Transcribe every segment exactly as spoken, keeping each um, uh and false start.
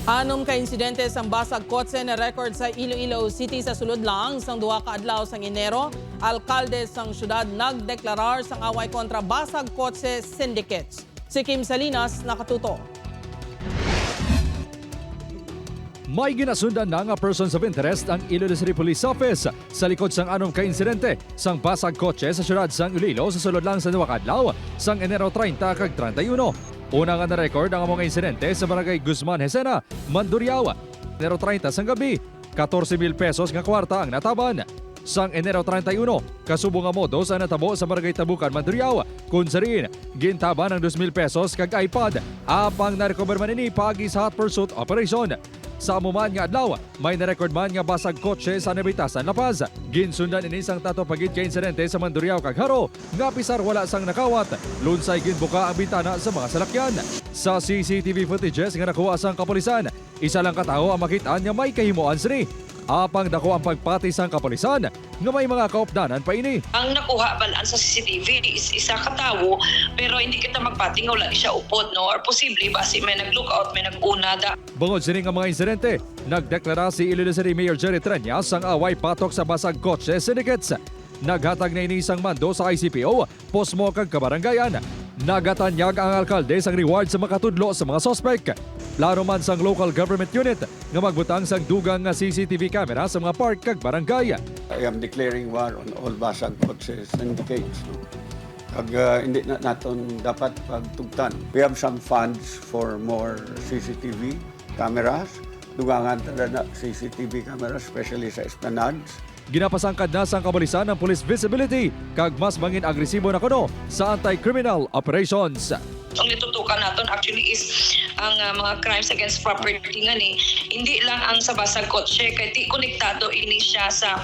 Anom ka insidente sang basag kotse na record sa Iloilo City sa sulod lang sang duha ka adlaw sang Enero. Alkalde sang syudad nagdeklarar sang away kontra basag kotse syndicates. Si Kim Salinas nakatuto. May ginasundan na nga persons of interest ang Iloilo City Police Office sa likod sang anom ka insidente sang basag kotse sa siyudad sang Iloilo sa sulod lang sa duha ka adlaw sang Enero treinta kag treinta y uno. Una nga na-record ang amo nga insidente sa Barangay Guzman Hesena, Mandurriao, Enero treinta sang gabi. Katorse mil pesos nga kwarta ang nataban. Sang Enero treinta y uno, kasubo nga modus ang natabo sa Barangay Tabukan, Mandurriao, kun sa diin gintaban ang dos mil pesos kag iPad, apang na-recover man ini paagi sa hot pursuit operation. Sa amo man nga adlaw, may na-record man nga basag kotse sa Nabitasan, La Paz. Ginsundan ini sang tatlo pa gid ka insidente sa Mandurriao kag Jaro, nga pisar wala sang nakawat, lunsay ginbuka ang bintana sa mga salakyan. Sa C C T V footages nga nakuha sang kapulisan, isa lang ka tawo ang makit-an nga may kahimoan sini. Apang dako ang pagpati sang kapulisan nga may mga kaupdanan pa ini. Ang nakuha balaan sa C C T V is isa ka tawo, pero hindi kita magpati nga wala siya upod, no? Or posible, basi may nag-lookout, may nag-una da. Bangod sini nga mga insidente, nagdeklara si Iloilo City Mayor Jerry Treñas sang away batok sa basag kotse syndicates. Naghatag na ini sang mando sa I C P O, Posmo kag kabarangayan. Nagatanyag ang alkalde sang reward sa makatudlo sa mga suspek. Plano man sang local government unit nga magbutang sang dugang nga C C T V camera sa mga park kag barangay. I am declaring war on all basag kotse syndicates. No? Kag uh, hindi na naton dapat pagtugtan. We have some funds for more C C T V cameras. Dugangan ta na C C T V cameras, especially sa esplanades. Ginapasangkad na sang kapulisan ang police visibility kag mas mangin agresibo na kuno sa anti-criminal operations. Ang gitutukan naton actually is ang uh, mga crimes against property nga ni hindi lang ang sa basag kotse kay di konektado ini siya sa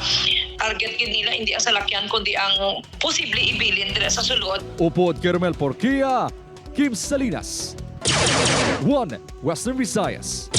target gid nila, hindi ang salakyan kundi ang posible ibilin dira sa sulod. Upod Carmel Porquia, Kim Salinas, One Western Visayas.